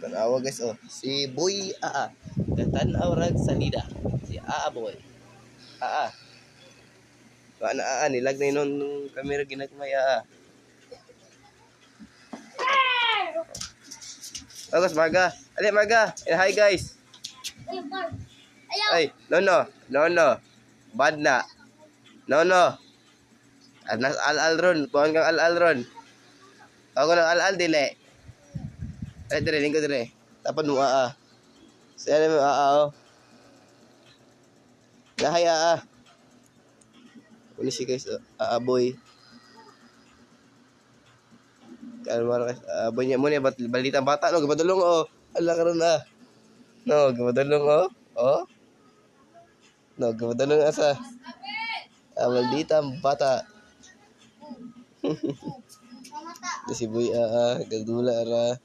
Tanawa, guys, oh. Si Boy Aa. Gatanaw rag salida. Si Aa Boy. Aa. Wa na Aa, nilag na yun nung kamera ginagmay, Aa. Bagus, Marga. Ali, Marga. And hi, guys. Ayaw. Ay, no, no. No, no. Bad na. No, no. Anas al-al ron. Kuhan kang al-al ron. Ako ng al-al, dili. Ay, dire, lingko dire. Tapon mo, aa. Siya mo, aa, oh. Nahay, aa. Uli siya, guys, oh. Aa, boy. Kalma ra, guys. Aa, boy niya mo niya. Balitang bata, no? Gapadulong, oh. Ala ka ron, ah. No, gapadulong, oh. Oh. No, gapadulong asa. Ah, maldita bata. Mamata. Si Boy, aa. Gagdula, ara.